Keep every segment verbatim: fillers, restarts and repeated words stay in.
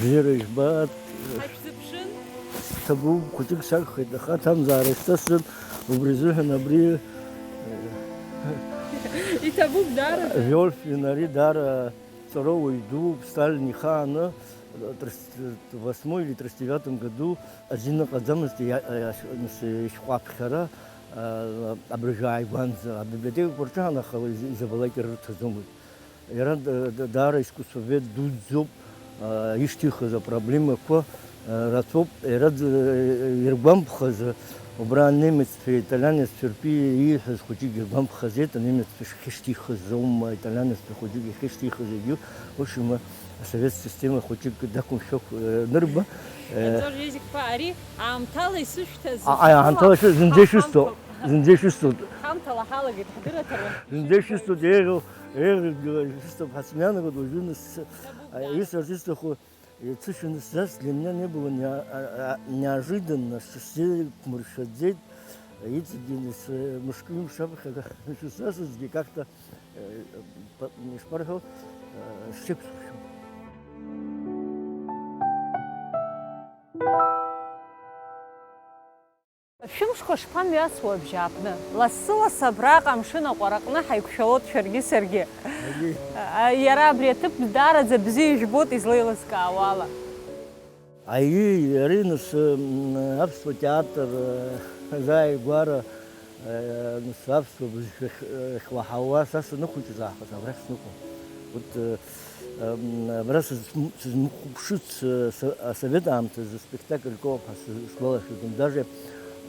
Бзиара ижәбааит. Ҳашәзыԥшын. Сҭабуп, хәыҷык сагхеит, аха аҭамзаара сҵасӡам, убри азыҳәан абри, Иҭабуп, даараӡа. Виольф Винари даара ҵароуаҩ дууп, Сталин ихааны, тридцать восьмой или тридцать девятом году азин ыҟаӡамызт, иа-, иа-, нас ишьхәаԥхьара, а, абыржәы ааигәанӡа, абиблиотекақәа рҿы ҳанаха, из-, изабалак ирырҭаӡомызт. Иара да-, да-, даара искусствовед дуӡӡоуп, а, ишьҭихыз апроблемақәа, а, рацәоуп. Иара д-, иргәамԥхаз, убра анемеццәеи аиталианеццәеи ртәы ииҳәаз хәыҷык иргәамԥхазеит, анемеццәа шхьышьҭихыз аума, аиталианеццәа хәыҷык ихьышьҭихыз егьу, в общем, асовет система хәыҷык дақәымшәо, а, анырба, а, Анзор Език-иԥа, ари аамҭала исышәҭаз А, а, аамҭала шәы-, зынӡа ишәысҭо, ҳамҭоуп. Зынӡа ишәысҭоит. Ҳамҭала ҳалагеит, ҳдырраҭара. Зынӡа ишәысҭоит, еиӷьу, еиӷьу, ишәысҭоуп, ҳацәмҩанаго уажәы нас, Ҭабуп, а, дад. Исҳәарц исҭаху, э, цышәаны сзас, для меня не было неа-, а, а, неожиданно, сысзеиқәмыршәаӡеит, иҵегьы нас, э, мышкы-ҩымш аԥхьа шысзасызгьы как-то, э, па-, ишԥарҳәо, э, сҽеиқәсыршәон. Шәымшқәа шԥамҩасуа абжьааԥны? Лассы-лассы абраҟа амшын аҟәараҟны ҳаиқәшәалоит шәаргьы саргьы. Егьи. А, иара абри аҭыԥ даараӡа бзиа ижәбоит излеилыскаауала. Аиеи, ари нас, м, аԥсуа театр, э, азааигәара, э, нас аԥсуа бызшәа ахь-, ахьуаҳауа са саныхәыҷыз аахыс абрахь сныҟәон. Вот, э, Ам, абра сызм-, сызмыхәаԥшыц, э, с-, асовет аамҭазы спектакльк ыҟоуп ҳәа сы-, сгәалашәаӡом. Даже,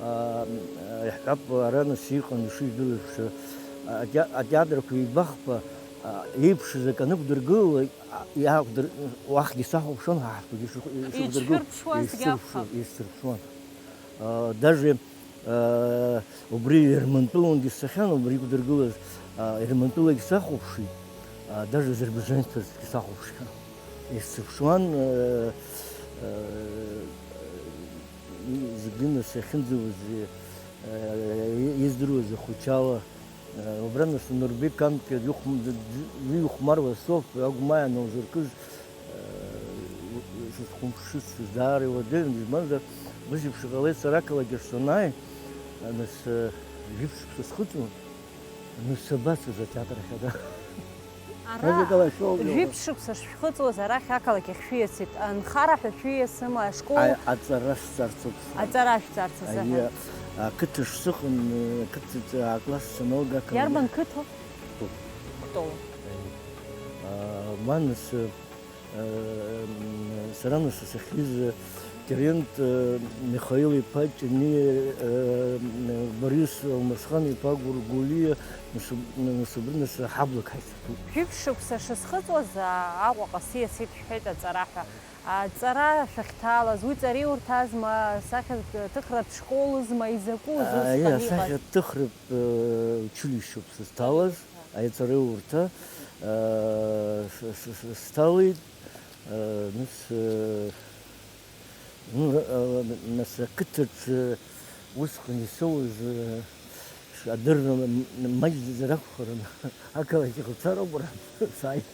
а, м, иаҳҳәап, ара нас иҟан ишыжәдыруа еиԥш, а, атеа-, атеатрқәа еибахԥа, а, еиԥшыз акы анықәдыргылалак, а, иаақәдыр-, уахьгьы сахәаԥшуан, ҳа ҳтәгьы шыхә-, шықәдыргыло. Еицәырԥшуазгьы еицырԥшуан, акәхап. Еицырԥшуан. А, даже, а, убри Ермантәылангьы сцахьан, убри иқәдыргылаз, а, Ермантәылагьы сахәаԥшит, а, даже азербайџанцәазгьы сахәаԥшхьан. Исзыԥшуан, а, а, зегьы нас иахьынӡауаз, а, издыруаз ахәыҷала, а, убра нас Нурбек Камкьа дихәм-, д-, д-, дихәмаруа соуп, агәмаа анаузыркыз, Сызхәаԥшыцыз даара иуадаҩын, избанзар, ус еиԥш иҟалеит сара ақалақь ахь санааи, нас, жәиԥшь шықәса схыҵуан, нас сабацоз атеатр ахь ада. Ара Ажәакала, шәоуп, жәиԥшь шықәса шшәхыҵуаз арахь ақалақь ахь шәиасит, анхара ҳәа шәиасыма, ашкол? Аи, аҵара сҵарц ауп сара. Аҵара шәҵарц азыҳәан. Аиеи, ақыҭа шсыҟан, ақыҭаҿы а-класс саналга ақалақь. Иарбан қыҭоу? Кәтол. Кәтол. Аиеи. А, ма нас, Сара нас сахьиз Терент Михаил-иԥа Ҷыниа, Борис Алмасхан-иԥа Гәыргәлиа, нас уб-, нас убри нас ҳаблак ҳаицыртәуп. Жәиԥшь шықәса шысхыҵуаз, а, Аҟәаҟа сиасит шәҳәеит аҵара ҳәа. Аҵара шәахьҭалаз, уи ҵареиурҭазма, сахьаҭыхратә школызма, изакәыз А, усҟан иа, иҟаз? Сахьаҭыхратә, э, училищеуп сызҭалаз, аиҵареиурҭа, э, с-, с-, с-, сҭалеит. Э, нас, э, ну, э, нас ақыҭаҿы усҟан исоуз, э, адырра м-, маҷӡазар акәхарын, ақалақь ахь уцар ауп, уара, сааит.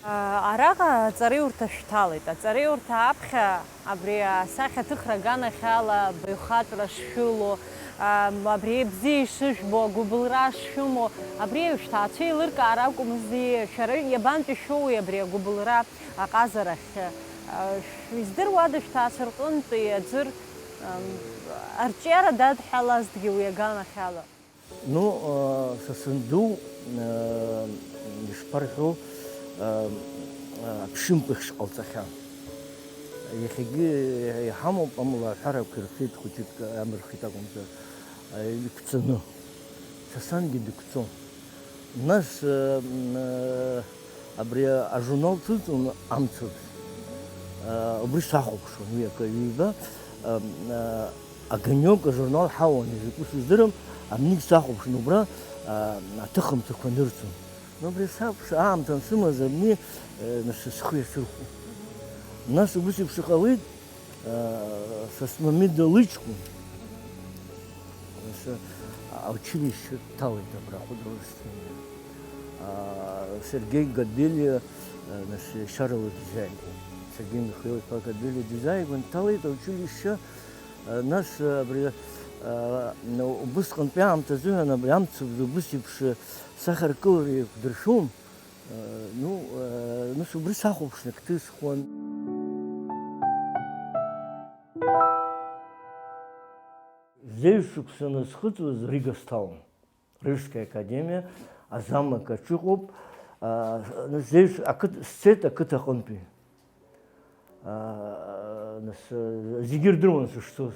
А, араҟа аҵареиурҭа шәҭалеит. Аҵареиурҭа аԥхьа абри асахьаҭыхра аганахьала баҩхатәра шшәылоу, а, абри бзиа ишыжәбо, агәыбылра шшәымоу, абри шәҭаацәа еилыркаар акәымзи, шәара иабантәи шәоуи абри агәыбылра? Аҟазарахь, а, шәиздыруада шәҭаацәа рҟынтәи аӡәыр, ам, арҿиара дадҳәалазҭгьы уи аганахьала? Ну, а, са санду, а, ишԥарҳәо, а, а, аԥшьынтә еиԥш ҟалҵахьан. Иахьагьы иҳамоуп, амала аҳәарақәа ирфеит, хәыҷык амырхит акәымзар, а, иқәҵаны. Са сангьы дықәҵон. Нас, э, м, э, абри ажурнал ҭыҵуан амцабз. Э, убри сахәаԥшуан, уи акы ҩба, э, м, э, Огонёк ажурнал ҳауан, изакәу сыздырам, абнигь сахәаԥшуан, убра, э, аҭыхымцақәа нырцон. Ну, убри сакәш-, аамҭа ансымаз абни, э, нас схы иасырхәон. Нас убыс еиԥш иҟалеит, Сасмамида лыҷкәын, нас, аучилище дҭалеит абра, художественное. Сергеи Габелиа, нас, ешьарала дизаинқәа. Сергеи Михаил-иԥа Кадыри дизааигәан дҭалеит аучилишьче, а, нас, а, абри, а, убысҟантәи аамҭазыҳәан абри амцабз убыс еиԥш, а, сахьаркылара еиқәдыршәом. А, ну, а, нас убри сахәаԥшны акы ҭысхуан. Зеижә шықәса анысхыҵуаз Рига сҭалон. Рижская академиа, азамак аҿы ыҟоуп, а, зеижә ақыҭ-, сцеит ақыҭа аҟынтәи. А, нас, а, зегьы ирдыруан сышцоз.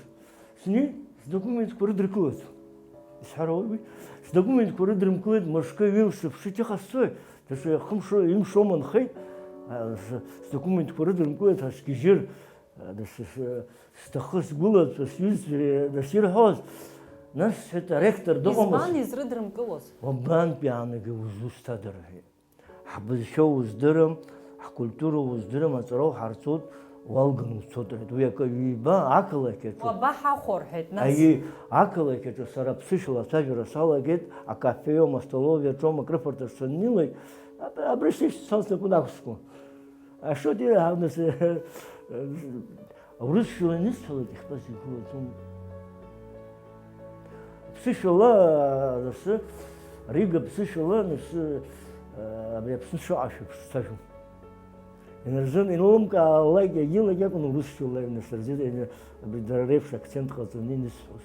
Снеит, сдокументқәа рыдыркылеит. Исҳәар ауеи уи? Сдокументқәа рыдыркылеит, мышкы, ҩымш, ԥшьышьҭахь ҟасҵои? Даҽа хымш, ҩымш оума нхеит. А, с-, сдокументқәа рыдыркылеит, ҳа сгьежьыр. Ада сыс-, сҭахы сгәылацәа, сҩызцәа, ада сирҳәоз, нас, сҳәеит, аректор дыҟамызт. Избан изрыдрымкылоз? Уабантәи аанагеи узусҭада, рҳәеит. Ҳбызшәа уздырам, ҳкультура уздырам, аҵара уҳарҵоит, уалганы уцот, рҳәеит. Уи акы ҩба ақалақь аҿы. Уабаҳахәо, рҳәеит, нас? Аиеи, ақалақь аҿы сара ԥсышәала ацәажәара салагеит, акафеиоума, астоловиа аҿоума, акрыфарҭаҿ саннеилак, аб-, абри сышьҭа сан снапы нақәскуан. Ашоит ирҳәо, нас, урысшәала анысҳәалак, ихтәаз игәылаӡом. Ԥсышәала, нас, Рига ԥсышәала, нас, абри Аԥсны шыҟашәа сцәажәон. Инарзын, инлымкаалак, егьилак акәын урысшәала инасырзеит, абри дара реиԥш акцент ҟаҵаны инысҳәоз.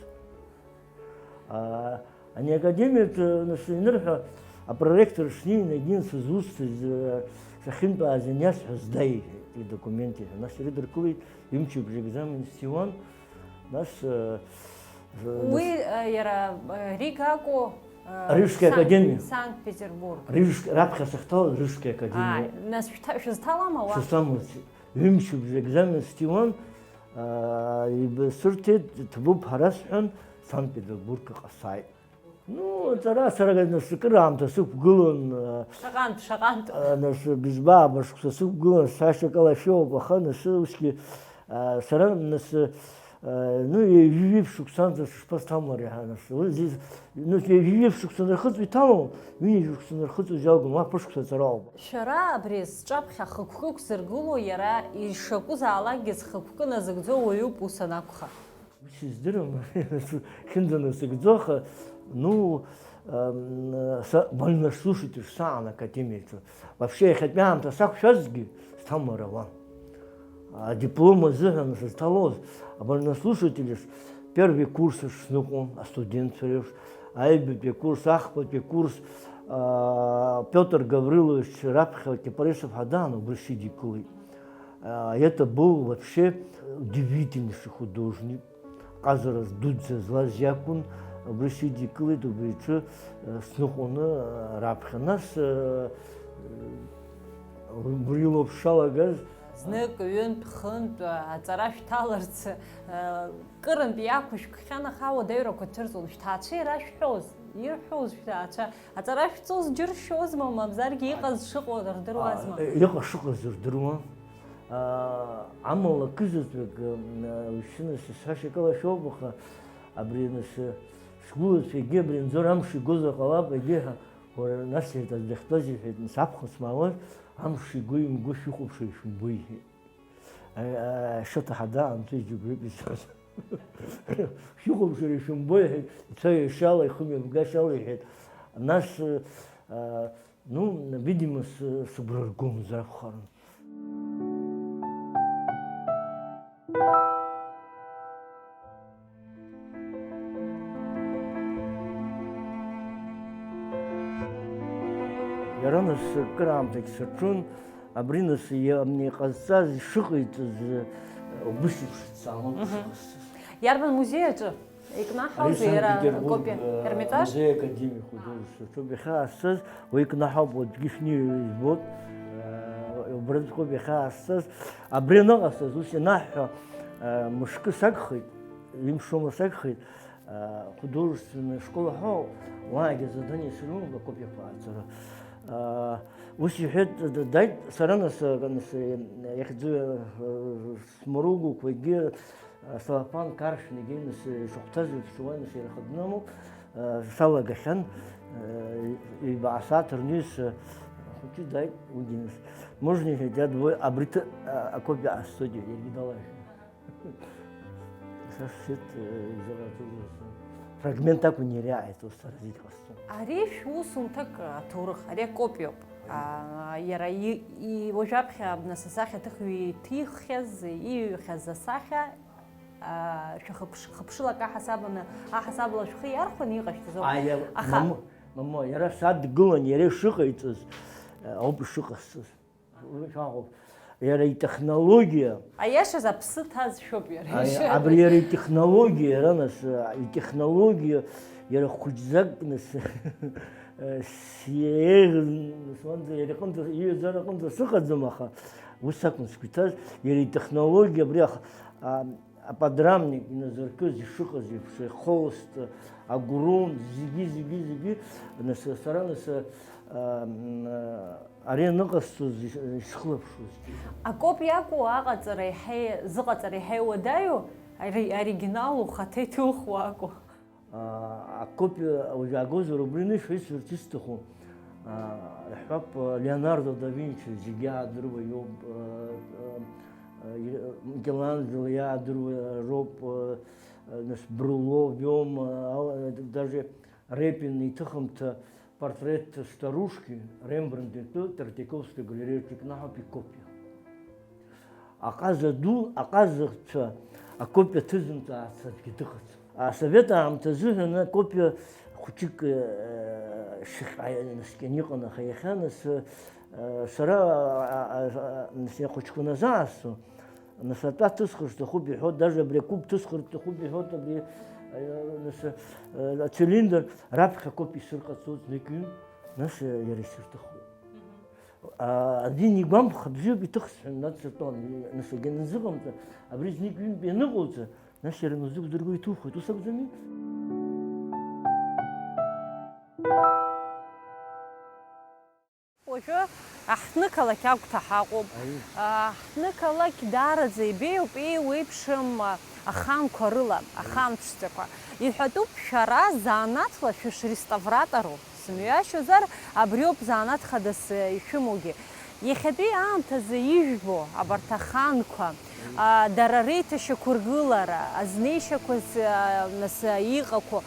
А, ани академиаҿы, нас, инырҳәа, апроректор шнеин, егьин сызусҭаз, э, сахьынтәааз ианиасҳәа, сда, иҳәеит, идокумент, иҳәа. Нас ирыдыркылеит, ҩымчыбжь екзамен сҭиуан, нас, э, з-, Уи, нас, э, иара, э, Рига акәу, э, Рижская Сан-, академиа. Санкт-Петербург? Рижск-, раԥхьа сахьҭалаз Рижская академиа. Ааи, нас шәҭа-, шәызҭалама уа? Шәызҭамлаци? Ҩымчыбжь екзамен сҭиуан, аа, ибасырҭеит, ҭабуп ҳара сҳәан, Санкт-Петербургҟа сааит. Ну, аҵара сара нас акыр аамҭа сықәгылан, аа, Шаҟантә, шаҟантә? аа, нас бызба ааба шықәса сықәгылан, сашьа Калашьоуп, аха нас усгьы, аа, сара нас, аа, ну, ҩажәи жәиԥшь шықәсанӡа сышԥасҭамлари ҳәа нас. Уи зиз-, ну, ҩажәи жәиԥшь шықәса нархыҵуа иҭамлон, ҩынҩажәи шықәса нархыҵуа иалгон, уа ԥышықәса аҵара ауп. Шәара абри зҿаԥхьа хықәкы ықәзыргыло иара ишакәызаалакгьы зхықәкы назыгӡо уаҩуп ус анакәха. Ус издырам, хьынӡа насыгӡо, аха, ну, ам, са вольнослушатель саан академиаҿы. Вообще, иахьатәи аамҭа сақәшәазгьы, сҭамлар ауан. Адиплом азыҳәан сызҭалоз, вольнослушатель, первый курс сныҟәон, астудентцәа реиԥш, аҩбатәи акурс, ахԥатәи акурс, аа, Пиотр Гаврилович раԥхьа Кипарисов ҳәа даан, убри сидикылеит. Аа, это был вообще удивительнейший художник, ҟазара дуӡӡа злаз иакәын, убри сидикылеит, убри иҿы, э, сныҟәоны, э, раԥхьа. Нас, э, убри лоуп сшалагаз. Знык, ҩынтә, хынтә, э, аҵара шәҭаларц, э, кырынтә иақәышәкхьан, аха ауадаҩрақәа ҭырҵон. Шәҭаацәа ирашәҳәоз, ирҳәоз шәҭаацәа, аҵара шәҵоз џьыршьозма, мамзаргьы иҟаз шыҟоу рдыруазма? А, иҟаз шыҟаз рдыруан. А, амала акызаҵәык, м, а, ушьны сышҳәашьа акалашәоуп, аха абри нас, сгәылацәа егьи абри Анзор амш игозар ҟалап, егьи ҳәа, уара, нас иҳәеит, аӡә дахьтәаз иҳәеит, нас аԥхын смаауаз, амш игои имгои шәихәаԥшуа ишәымбои, иҳәеит. Ашьаҭа ҳада анцәа иџьабрык исҳәоз. Шәыхәаԥшыр ишәымбо, иҳәеит, ицәа иашьала, ихы мҩаԥгашьала, иҳәеит. Нас, а, ну, видимо, сы-, сыгәра ргомызт акәхарын. Иара нас кыраамҭагь саҿын, абри нас иа-, иҟазҵаз, ишыҟаиҵаз, убыс еиԥш дцалон. Мгм. Иарбан музеи аҿы икнаҳаузеи иара Санкт-Петербург, акопиа, э, Эрмитаж? Музей академии художеств аҿоуп иахьаасцаз, уи икнаҳауп, уаҵәгьы шәнеир избоит, э, убраҵәҟьоуп иахьаасцаз. Абри аныҟасҵаз, ус ианаҳҳәа, э, мышкы сагхеит, ҩымш роума сагхеит, художественная школа ҳәа, уаагьы азадание срымоуп акопиақәа ааҵара. Ус иҳәеит, д-, дааит, сара нас, нас, иахьӡу, смаругәақәагьы, ацеллофан каршәны егьи нас ишахәҭаз еиԥш уа нас ирхыднамоуп, салагахьан, ҩба асааҭ рнеис, Хәыҷы дааит, уигьы нас. Можно иҳәеит, иадбои, абри ҭы-, а, акопиа ҟасҵоит, иҳәеит, иаргьы далажәит. Са сшьит, э, изаҟаҵоу, фрагмент акәын иара иааиҵоз, сара зегь ҟасҵон. Ари шәусумҭак аҭоурых, ари акопиоуп. А, иара и-, и-, уажәаԥхьа абна асахьаҭыхҩы иҭиххьаз, ииҩхьаз асахьа, а, шәахыԥш-, хыԥшылак аҳасабаны, аҳасабала шәхы иархәаны иҟашәҵаз ауп. Аиа, Аха мамоу, мамоу, иара садгылан, иара ишыҟаиҵаз, а, ауп ишыҟасҵаз. Уи шәаҟоуп. Иара итехнологиа. Аиашаз аԥсы ҭазшәоуп иара. Аи-, абри иара итехнологиа, иара нас, а, итехнологиа, иара хәыҷӡак нас, сиеиӷьын, нас уанӡа иара иҟынӡа, иҩаӡара аҟынӡа сыҟаӡам, аха ус акәын сгәы иҭаз, иара итехнологиа абри ах-, а, аподрамник иназыркыз ишыҟаз еиԥш, ахолст, агурун, зегьы, зегьы, зегьы, нас, сара нас, а, м, а, ари аныҟасҵоз ис-, исхылаԥшуаз. Акопиа акәу аҟаҵара еиҳа, зыҟаҵара еиҳа иуадаҩу, ари-, оригинал ухаҭа иҭухуа акәу? А, акопиа уажә аагозар, убри анышә исҳәарц исҭаху, а, иаҳҳәап, Леонардо да Винчи зегьы иаадыруа иоуп, а, а, а, Микеланджело иаадыруа роуп, а, а, нас, Бруло, Виома, а, даже Репин иҭыхымҭа портрет старушки, Рембрандт итәы, Третьяковская галереиаҿы икнаҳауп икопиа. Аҟаза ду, аҟазацәа акопиа ҭызымҵаац аӡәгьы дыҟаӡам. Асовет аамҭа азыҳәан акопиа хәыҷык, э, шьхьа наскьаны иҟан, аха иахьа нас, э, сара, а, а, а, нас ахәыҷқәа назаасо, нас атәа ҭысхыр сҭахуп иҳәоит, даже абри акәыԥ ҭысхыр сҭахуп иҳәоит, абри, э, нас, э, ацилиндр раԥхьа акопиа исырҟаҵо знык-ҩынтә, нас, э, иара исырҭахуп. А, адин игәамԥха бзиоуп, иҭыхсҳәан, нацыртәон, нас егьаназыҟамҵа, абри знык-ҩынтә ианыҟауҵа, нас иара назықәдыргыло иҭухуеит, ус акәӡами? Уажәы аҳҭнықалақь агәҭа ҳаҟоуп. Аи. Аҳҭнықалақь даараӡа ибеиоуп, еиуеиԥшым аханқәа рыла, аханҵәҵәақәа. Иҳәатәуп, шәара занааҭла шәышреставратору. Сымҩашьозар, абриоуп занааҭ хадас ишәымоугьы. Иахьатәи аамҭазы ижәбо абарҭ аханқәа, а, дара реиҭашьақәыргылара, азнеишьақәаз, а, нас, а, иҟақәоу,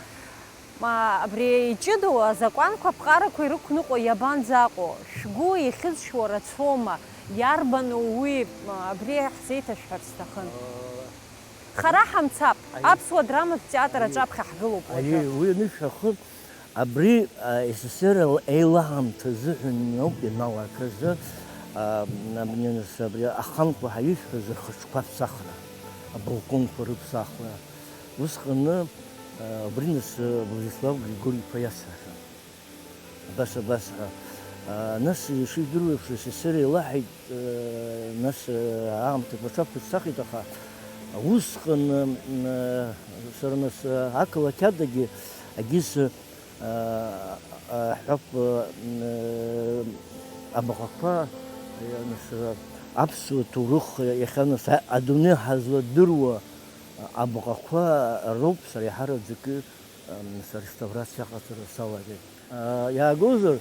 ма, абри иҷыдоу азакәанқәа аԥҟарақәа ирықәныҟәо иабанӡаҟоу? Шәгәы иахьызшьуа рацәоума? Иарбану уи? Ма, абри ҳзеиҭашәҳәар сҭахын. Хара ҳамцап, Аиеи. Аԥсуа драматә театр Аиеи. Аҿаԥхьа ҳгылоуп уажәы. Аиеи, уи анышәҳәахы, абри, а, С С С Р еилаҳамҭа азыҳәан ауп ианалагаз, а, абни нас абри аханқәа ҳаишәҳәаз рхаҿқәа аԥсахра, абалконқәа рыԥсахра. Усҟаны, а, абри нас, а, Владислав Григори-иԥа иацҳахьан. Абас, абас ҳәа. А, нас, ишыжәдыруа еиԥш, С С С Р еилаҳаит, а, нас, а, аамҭақәа рҽаԥыццахит, аха усҟан, а, сара нас, а, ақалақь адагьы агьыс, а, а, ҳәап, а, абаҟақәа, а, нас, а, аԥсуа ҭоурых иахьа нас а-, адунеи ҳазладыруа абаҟақәа роуп сара иаҳараӡакы Ам, среставрациа аҟаҵара салагеит. А, иаагозар,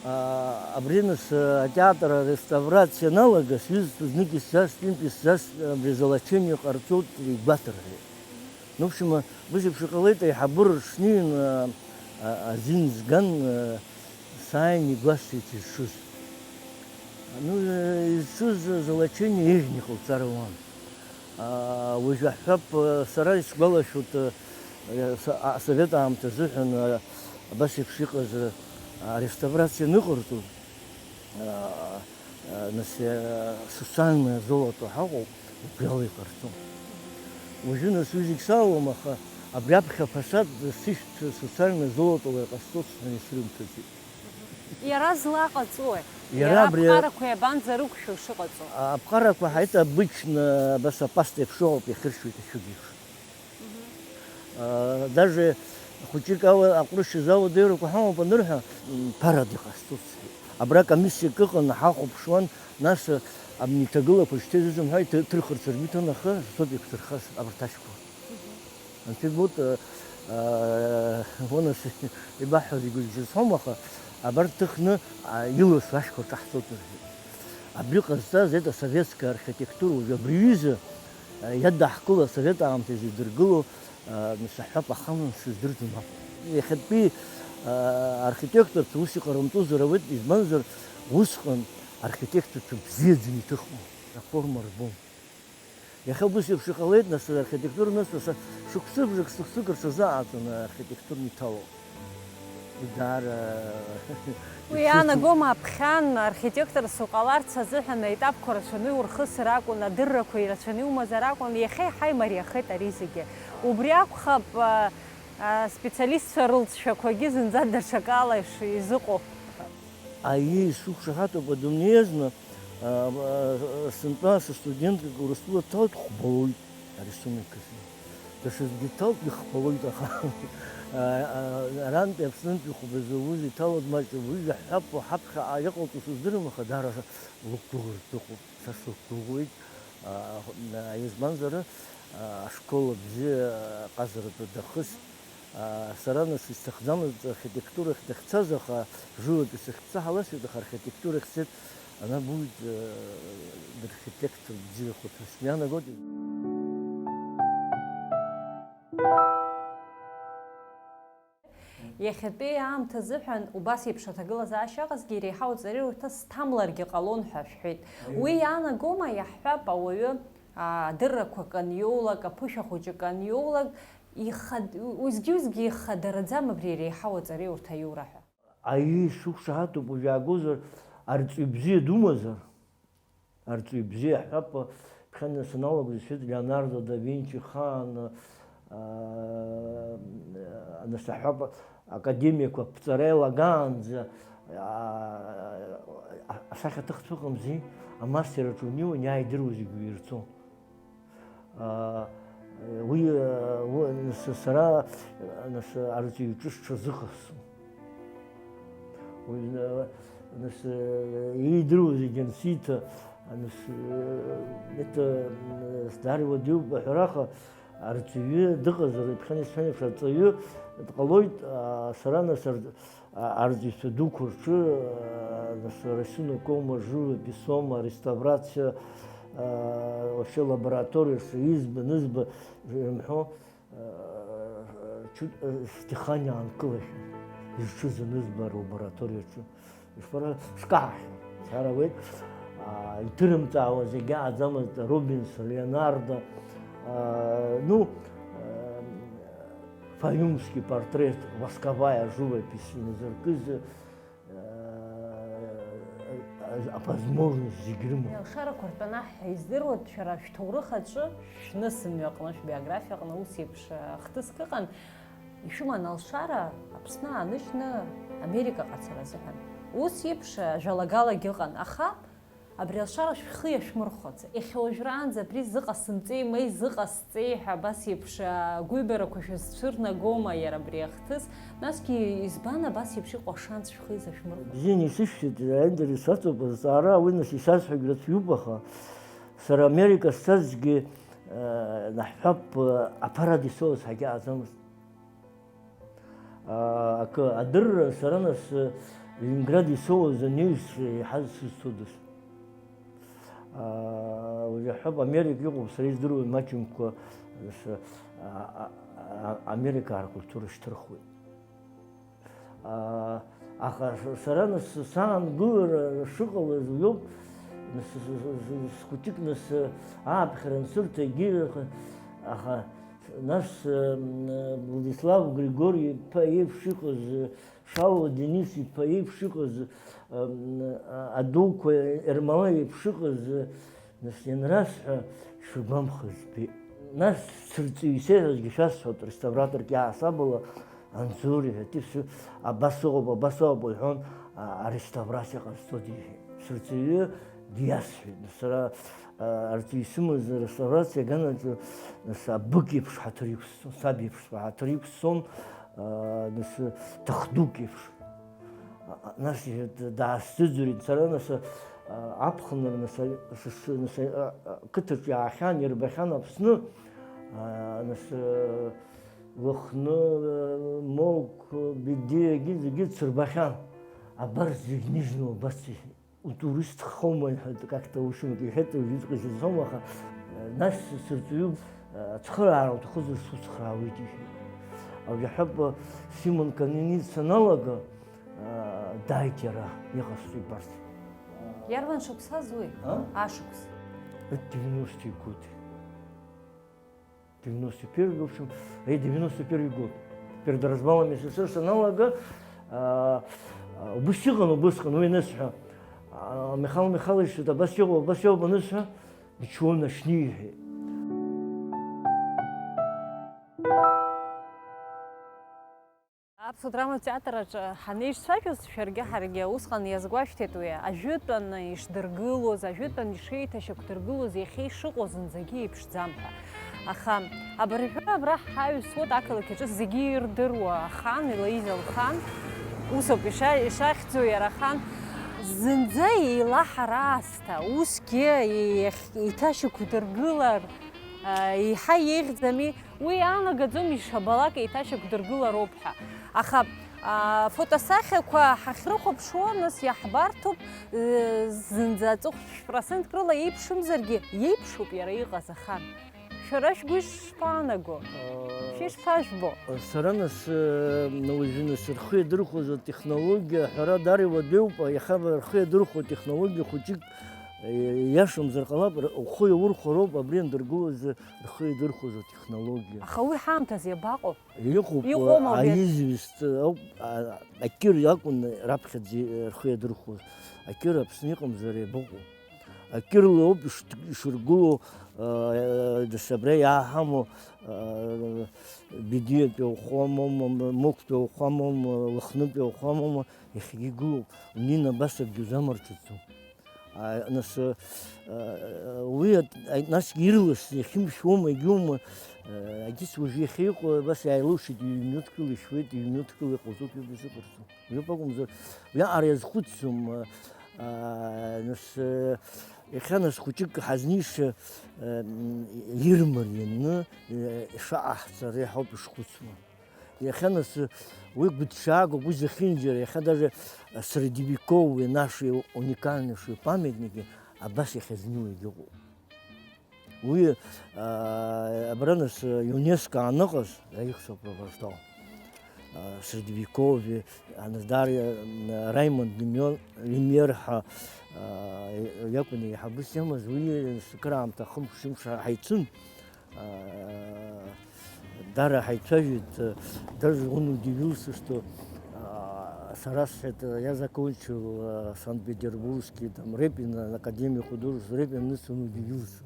а, абри нас, а, атеатр ареставрациа аналага, сҩызцәа знык исзаст, ҩынтә исзаст, абри золочение ҟарҵоит, игәаҭарҳәеит. Ну, в общем, а, быжьеиԥш иҟалеит, аиҳабыра шнеин, а, а, азин зган, а, сааин игәасҭеит изшыз. Ну, э, изшыз золочение еиӷьны иҟалҵар ауан. Аа, уажә аҳәап, сара исгәалашәоит, са-, а, асовет аамҭа азыҳәан, а, абас еиԥш иҟаз, а, ареставрациа аныҟарҵоз, а, а, нас, а, социальное золото ҳаҟоуп, убриала иҟарҵон. Уажәы нас уи зегь салалом, аха абри аԥхьа афасад сышәҭ социальное золотола иҟасҵоит ҳәа исрымҭаӡеит. Иара злаҟаҵои? Иара Иара абри аԥҟарақәа иабанӡарықәшәо шыҟаҵо? Аԥҟарақәа ҳаит обычно, абас апаста еиԥш ыҟоуп, иахьыршәуеит ашәыгеиԥш. Мгм. А, даже хәыҷык ала аҟәрышь азы ауадаҩрақәа ҳамоуп анырҳәа, м, ԥарада иҟасҵоит сҳәеит. Абра комиссиак ыҟан, ҳахәаԥшуан, нас, а, абни иҭагылақәа шьҭа изыӡым ҳәа иҭ-, ҭырхырц ргәы иҭан, аха соуп иқәдырхаз абарҭ ашәқәа. Мгм. Анцәа ибоит, а, а, уанас ибаҳҳәаз игәаӷьра сҳәом, аха, Абарҭ ҭыхны, а, иласу ашәқәа рҿаҳҵоит рҳәеит. Абри ҟазҵаз, это советская архитектура, уажәы абри аҩыза, а, иадаҳкыло асовет аамҭазы идыргыло, а, нас аҳәап ахаман сыздырӡом акәу. Иахьатәи, а, архитекторцәа ус иҟарымҵозар ауеит, избанзар, усҟан архитекторцәа бзиаӡаны иҭыхуан, аформа рбон. Иахьа убыс еиԥш иҟалеит, нас, архитектура, нас, нас, шықәсыбжак сыхцәыгар сазааӡон архитектурны иҭало. Даара. Уи иаанагома аԥхьан архитекторс уҟаларц азыҳәан аетапқәа рацәаны иурхысыр акәын, адыррақәа ирацәаны иумазар акәын, иахьа иаҳа имариахеит ари зегьы. Убри акәхап, а, а, специалистцәа рылҵшәақәагьы зынӡа даҽакала иш-, изыҟоу. Аиеи, сықәшаҳаҭуп адунеи азна, а, а, сынтәа сыстудентк Урыстәыла дҭалт хәбалоит арисунок азы. Даҽаӡәгьы дҭалт ихәбалоит, аха, а, а, арантәи Аԥснынтәи хәба зауз иҭалоит маҷым, уи иаҳҳәап, ҳаԥхьаҟа иҟалҵо сыздырам, аха даара лықәгәыӷыртә дыҟоуп. Са сықәгәыӷуеит, а, а, избанзар, а, ашкол абзиа, а, ҟазаратәы дахыст. А, сара нас исҭахӡамызт архитектурахь дахьцаз, аха живопись ахь дцаҳаласит, аха архитектурахь дцеит, она будет, э, архитектор бзиахәыҭрас иаанагоит. Иахьатәи аамҭа азыҳәан убас еиԥш аҭагылазаашьа ыҟазгьы, иреиҳау аҵареиурҭа сҭамларгьы ҟалон ҳәа шәҳәеит. Уи иаанагома, иаҳҳәап, ауаҩы, аа, адыррақәа каниоулак, аԥышәа хәыҷы каниоулак, ихад-, уеизгьы-уеизгьы ихадараӡам абри иреиҳау аҵареиурҭа аиура ҳәа? Аиеи, сықәшаҳаҭуп, уажә иаагозар, арҵаҩ бзиа думазар? Арҵаҩ бзиа ҳҳәап, ԥхьа саналагоз исҳәеит, Леонардо да Винчи хаан, аа, нас аҳәап, академиақәа аԥҵара иалагаанӡа, аа, асахьаҭыхцәа ыҟамзи, амастер аҿы унеиуан, иааидыруа зегь уирҵон. Аа, уи, уи, нас, сара, нас, арҵаҩ иҿы сҽазыҟасҵон. Уи, нас, иидыруа зегь ансиҭа, нас, это, даара иуадаҩуп аҳәараха, арҵаҩы дыҟазар, иԥхьан исҳәан еиԥш, арҵаҩы дҟалоит, аа, сара, нас, ар-, а-, арҵаҩцәа дуқәа рҿы, а, нас, рисунок аума, живопись аума, реставрациа, а, вообще лабораториа шизба, нызба, рымҳәо, а, чуть, а, сдыхание аанкылахьан, изҿыз анызба алабораториаҿы. Ишԥара-, скаҳахьан, сара уеит, а, иҭырымҵаауа зегь ааӡамызт, Рубенс, Леонардо, а, ну, а, Фаюмский портрет, восковая живопись иназыркыз, э, а возможность зегь рымоуп. Алшарақәа ртәаны ҳәа издыруеит, шәара шәҭоурых аҿы, шәнысымҩаҟны, шәбиографиаҟны ус еиԥш, э, хҭыск ыҟан, ишәыман алшара Аԥсны ааныжьны Америка ҟацара азыҳәан. Ус еиԥш, э, жәалагалагь ыҟан, аха Абри алшара шәхы иашәмырхәац. Иахьа уажәраанӡа абри зыҟасымҵеи, ма изыҟасҵеи ҳәа абас еиԥш, а, агәыҩбарақәа шәызцәырнагома иара абри ахҭыс? Насгьы избан абас еиԥш иҟоу ашанс шәхы изашәмырхәац? Бзианы исышәҭеит, аинтерес аҵоуп азҵаара, уи нас исазҳәогь рацәаҩуп, аха сара Америка сцазҭгьы, а, наҳҳәап, а, аԥара дисоуз ҳагьааӡамызт. Аа, акы, адырра, сара нас, Ленинград исоуаз анаҩс еиҳа сызцодаз. Аа, уажә аҳәап, Америка иҟоуп, сара издыруа маҷымкәа, нас, а, а, а, Америкаа ркультура шьҭырхуеит. Аа, аха с-, сара нас саангылара шыҟалаз уиоуп, нас с-, с-, с-, схәыҷык нас ааԥхьара ансырҭа егьи, аха, аха Нас, э, Владислав Григори-иԥа иеиԥш иҟаз, э, Шалуа Денис-иԥа иеиԥш иҟаз, э, а-, адуқәа Ермолаи иеиԥш иҟаз, э, нас ианрасҳәа, сшыргәамԥхаз збеит. Нас сырҵаҩ исеиҳәазгьы шәасҳәоит, реставраторк иаасабала, Анзор иҳәатәы, абас ыҟоуп, абас ыҟоуп лҳәон, а, ареставрациа ҟазҵо диҳәеит. Сырҵаҩы диасҳәеит. Сара, а, арҵаҩ исымаз ареставрациа аганаҿы, нас, абык еиԥш ҳаҭыр иқәсҵон, саб иеиԥш ҳаҭыр иқәсҵон, а, нас, ҭахдук еиԥш. А, а, нас иҳәеит, даасзыӡырҩит. Сара, нас, а, аԥхынра, нас, а, сыс-, нас, а, а, қыҭаҿы иаахьан, ирбахьан Аԥсны, а, нас, а, Лыхны, Мықә, Бедиагьы зегьы дсырбахьан. Абар зегь ныжьны убас иҳәеит. Утурист хоума, иҳәеит, как-то ушьмак иҳәеит, уажәыҵәҟьа изызҳәом, аха, э, нас сырҵаҩуп, э, ацхыраара уҭахызар суцхраауеит, иҳәеит. Уажә иаҳҳәап, э, Симон Каненица саналага, э, дааит иара, иҟасҵо ибарц. Иарбан шықәсаз уи? А? Ашықәс. Это девяностые годы. Девяносто первый, в общем, э, девяносто первый год. Перед развалом СССР саналага, а, а, убыс иҟан, убысҟан, уи анысҳәа, а, Михаил Михайлович, абас иҟоуп, абас иҟоуп анысҳәа, ничего, начни, иҳәеит. Аԥсуа драматә театр аҿы ҳанеишьцәажәоз, шәаргьы ҳаргьы усҟан иазгәашәҭеит уи, ажәытәан ишдыргылоз, ажәытәан ишеиҭашьақәдыргылоз, иахьа ишыҟоу зынӡагьы еиԥшӡам ҳәа. Аха абыржәы абра ҳаҩсуеит, ақалақь аҿы зегьы ирдыруа ахан, Елоиза лхан, усоуп иша-, ишахьӡу иара ахан, зынӡа еилаҳар аасҭа, усгьы еиҭашьақәдыргылар, а, еиҳа еиӷьӡами? Уи иаанагаӡом ишабалак еиҭашьақәдыргылароуп ҳәа. Аха, аа, фотосахьақәа ҳахьрыхәаԥшуа, нас иаҳбарҭоуп, э, зынӡа аҵыхәтә шә-процентк рыла еиԥшымзаргьы, иеиԥшуп иара иҟаз ахан. Шәара шәгәы ишԥаанаго? Шәишԥажәбо? Сара нас, э, уажәы нас рхы иадырхәоз атехнологиа аҳәара дара иуадаҩуп, иахьа рхы иадырхәо атехнологиа хәыҷык, э, иашамзар ҟалап, р-, ухы иаурхәароуп абри андыргылоз рхы иадырхәоз атехнологиа. Аха уи ҳаамҭазы иабаҟоу? Иҟоуп, иҟоума убри? Аизвест ауп, а, акыр акәын раԥхьаӡа рхы иадырхәоз. Акыр Аԥсны иҟамзар иабаҟоу? Акырла ауп иш-, ишыргылоу, а, дас абра иааҳамоу, а, Бедиатәи ауахәамоума, Мықәтәи ауахәамоума, Лыхнытәи ауахәамоума, иахьагьы игылоуп. Унеины абас акгьы узамарҿыцӡом. А, нас, а, уи ат-, а, насгьы ирласны иахьымшәуама, егьиума, а, егьыс уажәы иахьа иҟоу абас иааилушеит, ҩ-минуҭкыла ишәуеит, ҩ-минуҭкыла иҟалҵоит, ҩба зыҟарҵо. Ҩыпакәымзар, уиаҟара иазхәыцӡом, а, а, нас, а, иахьа нас хәыҷык ҳазнеиша, а, м, ирмарианы, а, ишаҟаҳҵара иаҳауп ишхәыцуа. Иахьа нас уи гәыҭшьаагоуп, уи зехьынџьара, иахьа даже средневековые наши уникальнейшие памятники абас иахьазнеиуагь ыҟоуп. Уи, а, абра нас ЮНЕСКО ааныҟаз, я их сопровождал, а, средневековье, а, нас Дарья, м, Раймонд Лемион-, Лемьер ҳәа, а, иакәын еиҳабыс имаз, уи кыраамҭа хымш-ҩымш ҳаицын. А, дара ҳаицәажәеит, даже он удивился, что, а, сара сҳәеит, я закончил, а, Санкт-Петербургский, там, Репин, Академию художеств Репин, он удивился.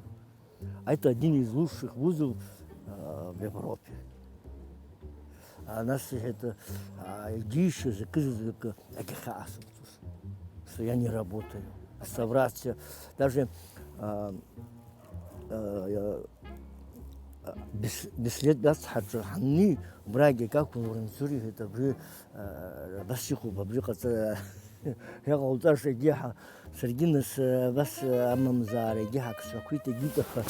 А это один из лучших вузов, а, в Европе. А нас это, а, иџьеишьоз акы-, акы-, акы ахьаасырҵоз, что я не работаю. Представляете, даже, а, а, я, а, Бес-, Беслеҭ ацҳаҿы ҳанни, убрагьы Какәын Уранӡур иҳәеит, абри, а, абас иҟоуп, абри ҟаҵа-, иҟауҵаша егьи ҳа-, саргьы нас, а, абас амамзаара егьи ҳақәцәақәеит, егьит, аха,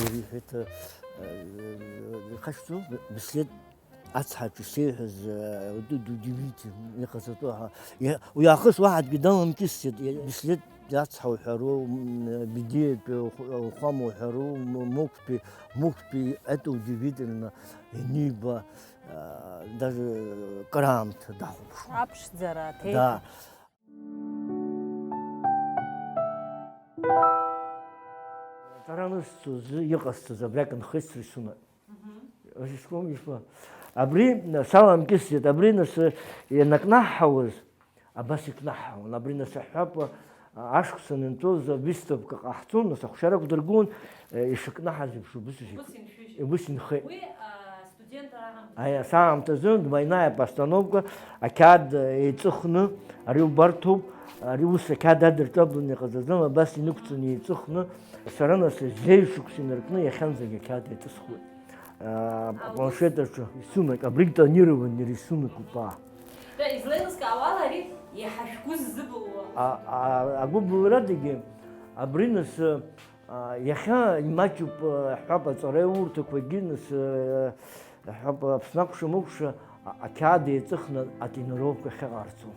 иҳәеит, а, а, ихашҭу, Беслеҭ ацҳаҿы исеиҳәаз, э, ду-, ду-, удивительно, иҟаҵатәу ҳа-, иа-, уи аахыс уаҳа аӡәгьы даламкьысӡеит, иа-, Беслеҭ ацҳа уҳәару, м, Бедиатәи ух-, ухәама уҳәару, м-, Мықәтәи, Мықәтәи, это удивительно, ианиба, э, даже кыраамҭа дахәаԥшуан. Аԥшӡара, да, аҭеиҭыԥ. Дара анысҵоз, иҟасҵаз абри акы нхеит срисунок. Мгм. Рисунок ишԥа-, абри саламкьысӡеит, абри нас ианакнаҳҳауаз, абас икнаҳҳауан, абри нас аҳәап, ашықәс анынҵәоз авиставка ҟаҳҵон, нас ахәшьара ақәдыргылон, ишыкнаҳаз еиԥш убыс ишык-, убыс инхеит. Уи, а, студент аамҭазы. Аи, саамҭазы двойная постановка, ақьаад еиҵыхны, ари убарҭоуп, ари ус ақьаад адырҿабланы иҟаз азын, абас инықәҵаны еиҵыхны, сара нас жәеиза шықәса инаркны иахьанӡагь ақьаад еиҵысхуеит. А, апланшет аҿы исунак, абригь тонированный рисунок упа. Да, излеилыскаауа ала, ари иаҳа шәгәы ззыбылуа. А, а, агәыбылрадагьы абри нас, а, иахьа имаҷуп, а, ҳҳәап, аҵараиурҭақәагьы нас, а, ҳҳәап, Аԥсны акәша-мыкәша, а, ақьаад еиҵыхны атренировка ахьыҟарҵо.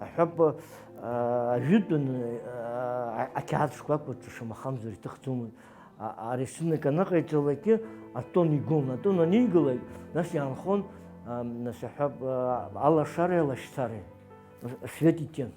Аҳәап, аа, ажәытәан, аа, ақьаад шкәакәаҿы шамахамзар иҭыхӡомызт. А-, арисунок анаҟаиҵалакгьы атон игон, атон анигалак, нас иаанхон, аа, нас аҳәап, аа, алашареи алашьцареи, свет и тень.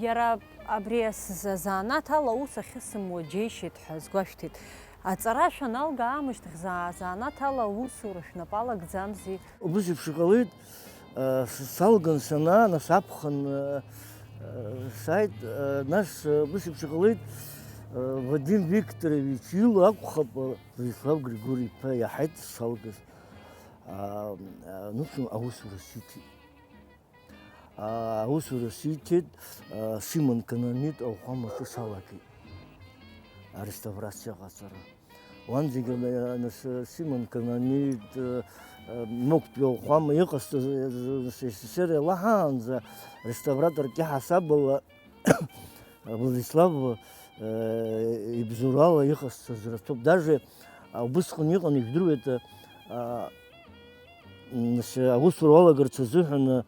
Иара абри азанааҭ ала аус ахьысымуа џьеишьеит ҳәа сгәашәҭеит. Аҵара шәаналга аамышьҭахь заа-, азанааҭ ала аусура шәнапы алагӡамзи? Убыс еиԥш иҟалеит, э, с-, салган санаа, нас аԥхын, э, э, сааит, э, нас, э, убыс еиԥш иҟалеит, э, Вадим Викторович ила акәхап, э, Владислав Григори-иԥа иаҳаит салгаз. А, а, ну, аусура сиҭеит. Аусура сиҭеит, Симон Кананит ауахәамаҿы салагеит ареставрациа ҟаҵара. Уанӡагьы, нас, Симон Кананит, Мықәтәи ауахәама иҟасҵаз, СССР иалаҳаанӡа реставраторк иаҳасабала Владислав, э, ибзоурала иҟасҵаз рацәоуп. Даже, а, убысҟан иҟан, ижәдыруеит, а, нас, аусура уалагарц азыҳәан, а,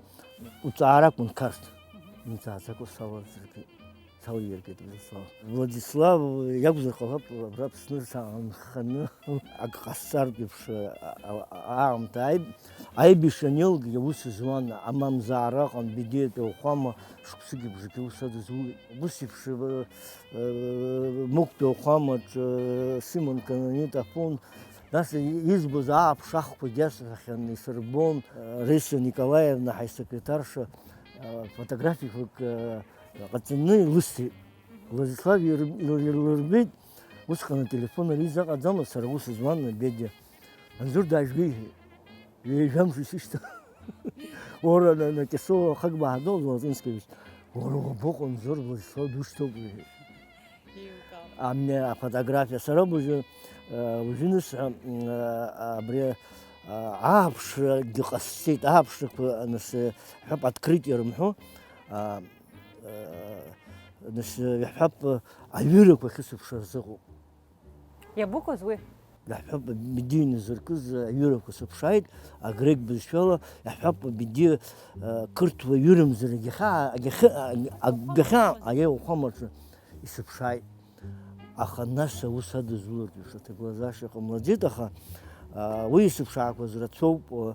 уҵаара акәын Қарҭ. Имҵааӡакәа салаӡыргеит, салаиргеит Владислав. Владислав иакәзар ҟалап, абра Аԥсны саанханы ак ҟасҵартә еиԥш, а, а, аамҭа ааит. Аибашьра анеилгагь аус зуан, амамзаара ыҟан, Бедиатәи ауахәама шықәсыки бжаки аус адызулеит. Убыс еиԥш, э, э, Мықәтәи ауахәамаҿ, э, Симон Кананит аԥон, нас избоз ааԥш ахқәагь иасҳәахьан, исырбон, э, Раиса Николаевна ҳаи сакретарша, э, фотографиақәак, э, ҟаҵаны илысҭеит. Владислав ир-, ир-, ирлырбеит, усҟан ателефон ари изыҟаӡамызт, сара аус зуан Бедиа. Анзор даажәгеи, ҩажәа мш исышьҭан. Уара, на, на Кьасоу ахак баҳадоу, Золотынскевич. Уара уабаҟоу, Анзор, Владислав душьҭоуп, иҳәеит. Иугап. Амни афотографиа сара уажәы, э, уажәы нас, э, абри, э, ааԥшрагьы ҟасҵеит, ааԥшрақәа, нас, э, ҳәап, открытие рымҳәо, а, э, нас, э, иаҳҳәап, э, аҩырақәа ахьысыԥшра рзыҟоуп. Иабыкәыз уи? Иаҳҳәап, Бедиа иназыркыз аҩырақәа сыԥшааит, агрек бызшәала, иаҳҳәап, Бедиа, э, қырҭуа ҩырымзар агьахьаа-, агьахьы-, агьахьаа-, аиеи ауахәамаҿы исыԥшааит. Аха нас аус адызулартә еиԥш аҭагылазаашьа ҟамлаӡеит, аха, а, уи исыԥшаақәаз рацәоуп, а,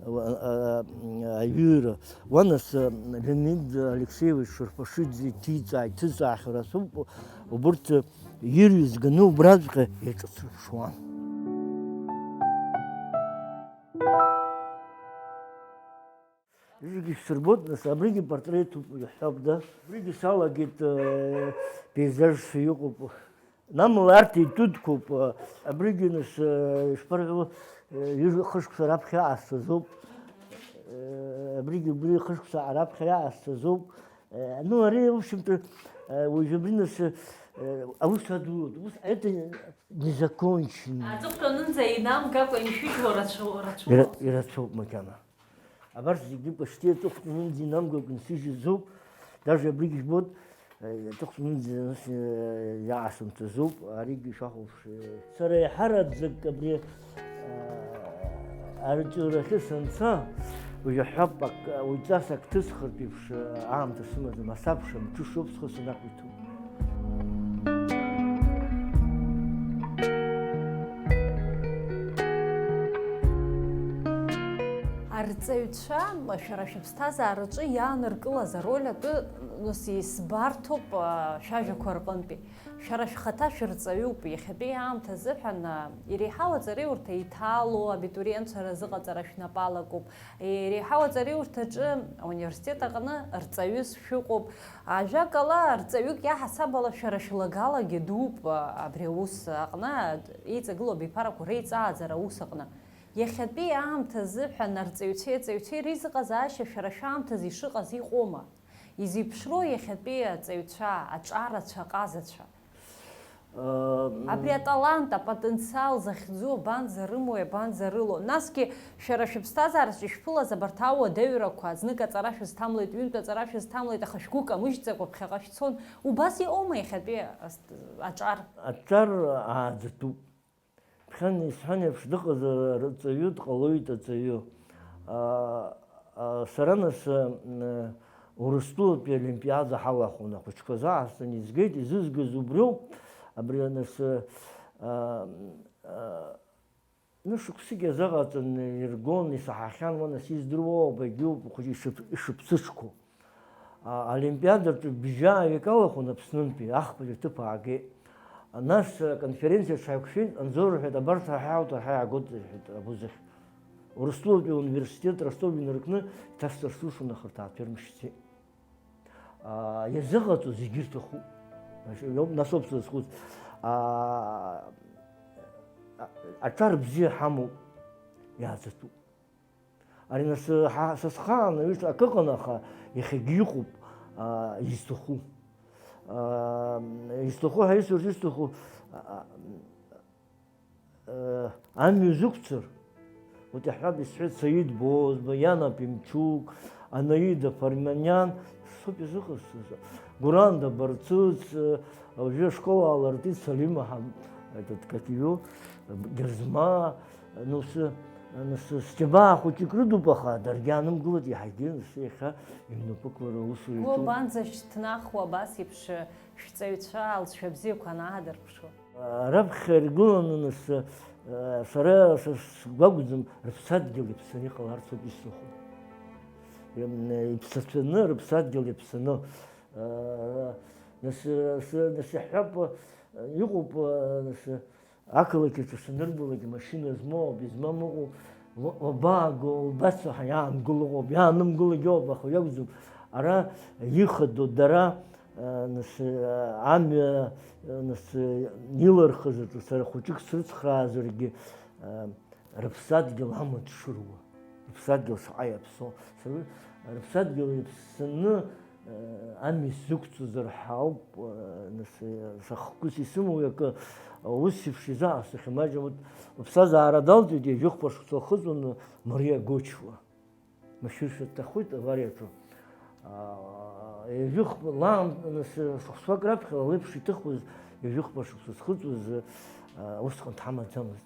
а, а, аҩыра. Уа нас, а, Леонид Алексеевич Шарпашиӡе иҭиҵааит, иҭыҵаахьоу рацәоуп, убырҭ ирҩызганы убраҵәҟьа иаҿыцрыԥшуан. Зегьы шәсырбоит, нас, абригьы портретуп, иаҳҳәап, да? Абригьы салагеит, э, пейзажшәа иҟоуп. Намала арҭ итәыдқәоуп, э, абригьы, нас, э, ишԥарҳәо, э, ҩажәа хышықәса раԥхьа иаасҭазоуп. Э, абригьы убри хышықәса раԥхьа иаасҭазоуп. Э, ну, ари, в общем-то, э, уажә абри, нас, э, аус адулоит. Ус, это незаконченный. Аҵыхәтәанынӡа инамгакәа имшәыжьуа рацәоу-, рацәоуп. Ира-, ирацәоуп макьана. Абарҭ зегьы почти аҵыхәтәанынӡа инамгакәа инсыжьыз ауп. Даже абригь жәбоит, э, аҵыхәтәанынӡа, э, иаасымҭаз ауп, аригьы шәахәаԥш, э. Сара еиҳараӡак абри, э, арҵаҩрахьы санца, уажә аҳәап, ак-, уаҩҵас ак ҭысхыртә еиԥш, э, аамҭа сымаӡам, асабша мҽышоуп схы санақәиҭу. Арҵаҩцәа, шәара шәыԥсҭазаараҿы иааныркылаз ароль атәы, нас, исбарҭоуп, а, шәажәақәа рҟынтәи. Шәара шәхаҭа шәырҵаҩуп, иахьатәи аамҭа азыҳәан, а, иреиҳау аҵареиурҭа иҭало абитуриентцәа рзыҟаҵара шәнапы алакуп. Иреиҳау аҵареиурҭаҿы ауниверситет аҟны рҵаҩыс шәыҟоуп. Ажәакала, рҵаҩык иаҳасаб ала шәара шәлагалагьы дууп, а, абри аус аҟны, еиҵагылоу абиԥарақәа реиҵааӡара аус аҟны. Иахьатәи аамҭа азыҳәан арҵаҩцәеи аҵаҩцәеи реизыҟазаашьа шәара шәаамҭазы ишыҟаз иҟоума? Изеиԥшроу иахьатәи аҵаҩцәа, аҿарацәа, аҟазацәа? Абри аталант, апотенциал захьӡу абанӡа рымои, абанӡа рылоу? Насгьы шәара шәыԥсҭазаараҿы ишәԥылаз абарҭ ауадаҩрақәа, знык аҵара шәызҭамлеит, ҩынтә аҵара шәызҭамлеит, аха шәгәы камыжьӡакәа ԥхьаҟа шәцон. Убас иҟоума иахьатәи ас-, аҿар? Аҿар ааӡатәуп. Хан исҳәан еиԥш, дыҟазар арҵаҩы, дҟалоит аҵаҩы. А, а, сара нас, м, Урыстәылатәи олимпиада ҳалахәын, ахәыҷқәа заҳасҵан изгеит, изызгаз убриоуп, абри нас, а, а, нышықәсык иазыҟаҵан иргон, исаҳахьан, уа нас издыруоу абагьоуп, хәыҷы ишып-, ишыԥсыҽқәоу. А, олимпиадаҿы бжьааҩык алахәын Аԥснынтәи, ахԥатәи аҭыԥ аагеит. Нас, а, конференциа ҽаиқәшәеит, Анзор иҳәеит, абарҭ ҳаиҳауеит, ҳәа иаагоит, рҳәеит, абузахь. Урыстәылатәи ауниверситет Ростов инаркны иҭасҵар сылшон, аха рҭаацәа ирмышьцеит. А, иазыҟаҵо зегьы ирҭахуп. Нас, иоуп, нас ауп сызхәыц. А, а, аҿар бзиа ҳамоуп, иааӡатәуп. Ари нас, ҳа, са схаан аҩыза акы ыҟан, аха иахьагьы иҟоуп, а, изҭаху. А, изҭаху ҳәа исҳәарц исҭаху, а, а, амҩа зықәцар, вот иаҳҳәап, исҳәеит Саид Бозба, Иана Пемчук, Анаида Парманиан, соуп изыҟасҵаз. Гуранда Барцыц, уажәы ашкол аалыртит Салим Аҳам-, этот, как его, Герзма, ну, сы-, ну, сы-, сџьабаа хәыҷык рыдуп, аха даргьы аанымгылеит, иаҳагьы, нас, иахьа иҩнапыкла русура иаҿуп. Уабанӡа шьҭнахуа абас еиԥш шәҵаҩцәа алҵшәа бзиақәа анааҳадырԥшуа? Раԥхьа иргыланы, нас, сара, са сгәы акәӡам, рыԥсадгьыл иаԥсаны иҟаларц ауп исҭаху. Иԥсацәаны, рыԥсадгьыл иаԥсаны. Нас, нас, нас иаҳҳәап, иҟоуп, нас, ақалақь аҿы санырбалак, машьына змоу ауп, измам ыҟоуп, уа-, уабааго, убас ҳәа иаангыло ыҟоуп, иаанымгылогьы ыҟоуп, аха уи акәӡам. Ара ихадоу дара, нас, амҩа, нас, илырхыз аҿы сара хәыҷык срыцхраазаргьы, рыԥсадгьыл амаҵ шыруа, рыԥсадгьыл шаҟа иаԥсоу, сара рыԥсадгьыл иаԥсаны, э, амҩа сзықәҵозар ҳәа ауп, э, нас, э, са хкыс исымоу акы, ус еиԥш изаасҭахьам, маҷым, вот, лыԥсҭазаара далҵит, ҩажәихәба шықәса лхыҵуан Мариа Гочуа. Машәыршәа дҭахоит авариаҿы. Аа, ҩажәихәба, лаан, нас, шықәсқәак раԥхьа леиԥш иҭыхуаз, ҩажәихәба шықәса зхыҵуаз, аа, усҟан дҳамаӡамызт.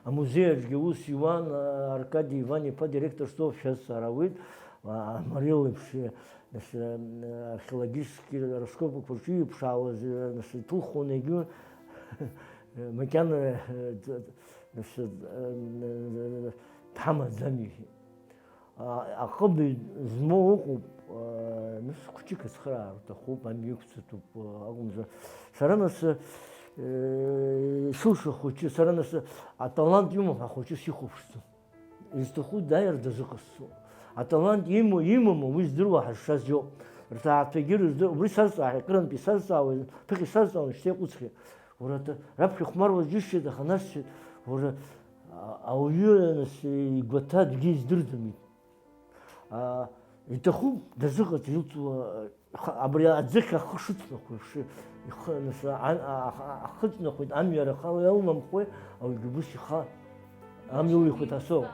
Амузеи аҿгьы аус иуан, аа, Аркади Иван-иԥа директорс доуп, шәазҵаара ауеит, аа, Мариа леиԥш, нас, аа, археологический раскопкақәа рҿы иԥшаауаз, нас, иҭылхуан егьи, макьана, нас, дҳамаӡам иҳәеит. Аҟыбаҩ змоу ыҟоуп, нас хәыҷык ацхыраара уҭахуп, амҩа иқәҵатәуп, акәымзар. Сара нас, э, сылша хәыҷы, сара нас аталант имоуп ҳәа хәыҷы сихәаԥшӡом. Изҭаху дааир дазыҟасҵо. Аталант имоу, имаму, уи здыруа ҳазшаз иоуп. Рҭаацәагьы рыздыр-, убри сазҵаахьеит, акырынтә исазҵаауеит, ԥыхьа исазҵаауан, шьҭа иаҟәыҵхьеит. Уара, т-, раԥхьа ихәмаруаз џьысшьеит, аха нас, уара, а-, ауаҩы, нас, игәаҭа аӡәгьы издырӡомеи. А, иҭахуп дазыҟаҵо, илҵуа, х-, абри аӡыхь ахы шыҵнахуа, шы-, ихы, нас, а-, а-, а-, ахы ыҵнахуеит, амҩа рахала иалнамхуеи, ауаҩгьы убыс ихы амҩа илихуеит асоуп.